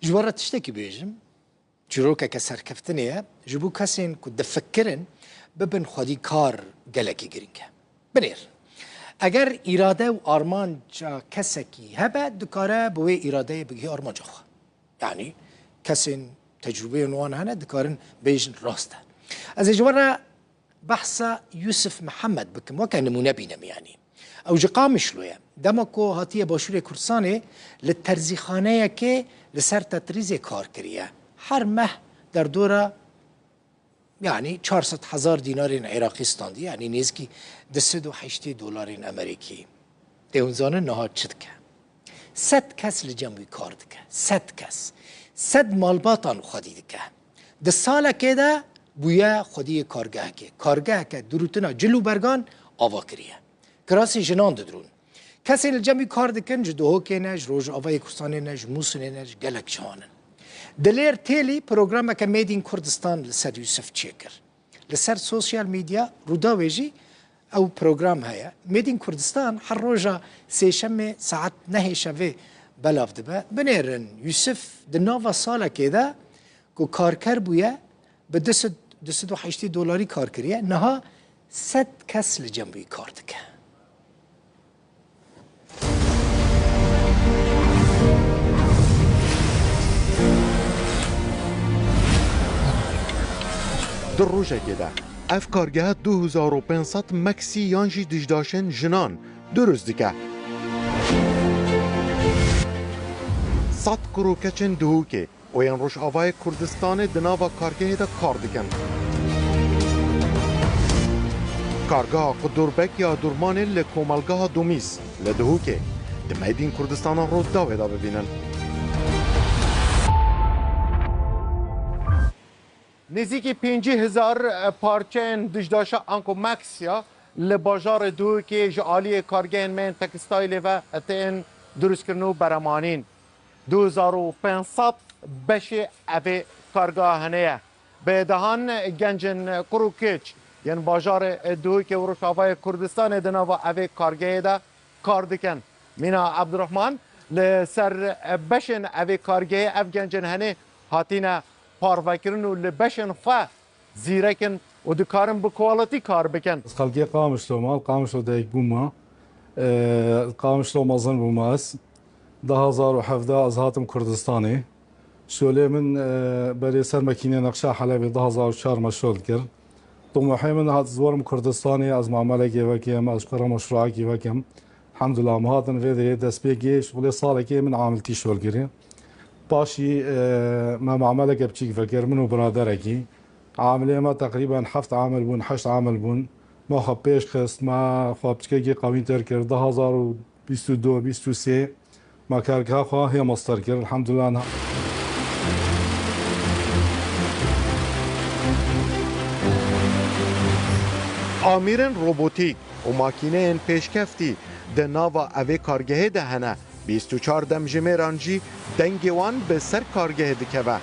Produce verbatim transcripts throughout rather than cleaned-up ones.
Ji we re tiştekî bêjim, çîrokeke serkeftinê ye, ji bo kesên ku difikirin bibin xwedî kar gelekî girîng e. Binêr, eger îrade û armanca kesekî hebe, dikare bi wê îradeyê bigihê armanca xwe. Yanî kesên tecrûbeyên wan hene, dikarin bêjin rast e. Ez ê ji we re behsa Yusuf Mihemed bikim, weke nimûne bîne miyanî. Ew ji Qamişlo ye. Dema ku hatiye Başûrê Kurdistanê, li terzîxaneyekê li ser Tetrîzê kar kiriye. Her meh derdora, yanî çar sed hezar dînarên Iraqî standî, yanî nêzîkî du sed û heştê dolarên Amerîkî. Tê hûn zanin niha çi dike? Sed kes li cem wî kar dike. Sed kes. Sed malbatan xwedî dike. Di salekê de bûye xwediyê kargehekê. Kargeheke dirûtina cil û bergan ava kiriye. Kirasê jinan didirûn. Kesên li cem wî kar dikin, ji Duhokê ne, ji Rojavayê Kurdistanê ne, ji Mûsilê ne, ji gelek ciwan in. Dilêr Têlî programeke Made in Kurdistan li ser Yusuf çêkir. Li ser sosyal medya Rûdawê jî ew program heye. Made in Kurdistan her roja sêşemê saet nehê şevê belav dibe. Binêrin, Yusuf di nava salekê de ku karker bûye, bi du sed, du sed û heştê dolarî kar kiriye. Niha sed kes li cem wî kar dike. Di rojekê de ev kargeha du hezar û pênc sed meksî yan jî dijdaşên jinan dirust dike. Sed kur û keçên Duhokê û yên Rojavayê Kurdistanê di nava kargehê de kar dikin. Kargeha Qudurbek ya Durmanê li komelgeha Dumîs li Duhokê di Made in Kurdistanan Rûdawê de bibînin. Nêzîkî pêncî hezar parçeyên dijdaşa anko Maxia li bajarê Duhokê ji aliyê kargehên me yên tekstayîlê ve tên dirustkirin û beremanîn. Du hezar û pênc sed beşê evê kargeha hene ye. Bi dehan gencên kur û kiç yên bajarê Duhokê û Rojavayê Kurdistanê di nava evê kargehê de kar dikin. Mîna Ebdurehman li ser beşên evê kargehê ev gencên henê hatine parvekirin û li beşên xwe zîrek in û dikarin bi quality kar bikin. Ez xelkê Qamişlo me, li Qamişlo dayik bûme. Li Qamişlo mezin bûme ez. Du hezar û hevdeh ez hatim Kurdistanê. Şolê min, e, berê ser mekînê Neqşa Helebê du hezar û çar me şol kir. Timohê min hat ez werim Kurdistanê, ez mamelekê vekim, ez ji xwe re meşruekî vekim. Elhamdulillah, em hatin vê derê destpêkê şixulê salekê min amiltî şol kirî. Paşî, e, me mameleke biçîk vekir, min û biraderekî. Amilê me teqrîben heft amil bûn, heşt amil bûn. Me xwe pêş xist, me xwe piçkekî qewîntir kir. Du hezar û bîst û du, bîst û sê me kargeha xwe hê mestir kir. Elhamdulillah. Amîrên robotîk û makîneyên pêşkeftî di nava evê kargehê de hene. Bîst û çar demjimêran jî dengê wan bi ser kargehê dikeve.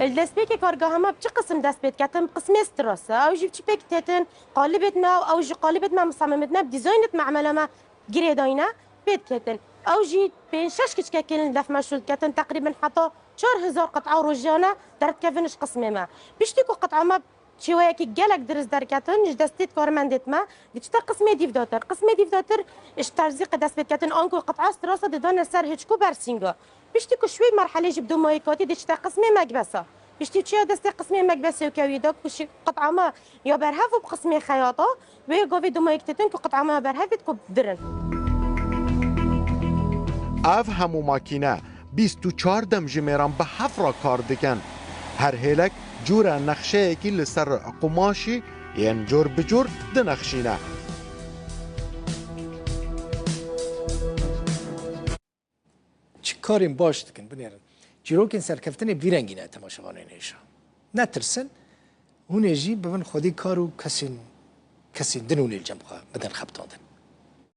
Li destpêkê kargeha me bi çi qisim dest pê diketin? Bi qismê strasa. Ew jî bi çi pêk têtin? Qalibêt me, ew ji qalibêt me, misamimêt me, bi dîzaynêt me, emela me girêdayî ne pê diketin. Ew jî pênc şeş kiçkekên li def meşûl diketin, teqrîben heta çar hezar qit'a rojane derdikevin ji qismê me. Piştî ku qit'a me şêweyekî gelek dirist derketin, ji destê karmendêt me diçite qismê dîvdatir. Qismê dîvdatir ji terzîqê dest pê diketin, anku qit'a strasa didane ser hêçk û bersînga. Piştî ku ji wê merhelê jî bi domayî katî diçite qismê mekbesa. Piştî çiya destê qismê mekbesê û kewî de ku şi-, qit'a me ya berhev û bi qismê xeyata, wê gavê domayî ditin ku qit'a me ya berhev bêt ku dirin. Ev hemû makîne bîst û çar demjimêran bi hev re kar dikin. Her hêlek cûre nexşeyekî li ser qumaşî yên cor bi cor dinexşîne. Çi karên baş dikin, binêrin. Çîrokên serkeftinê bi vî rengî ne temaşevanên hêja. Netirsin, hûn ê jî bibin xwedî kar û kesên, kesên din hûn ê li cem xwe bidin xebitandin.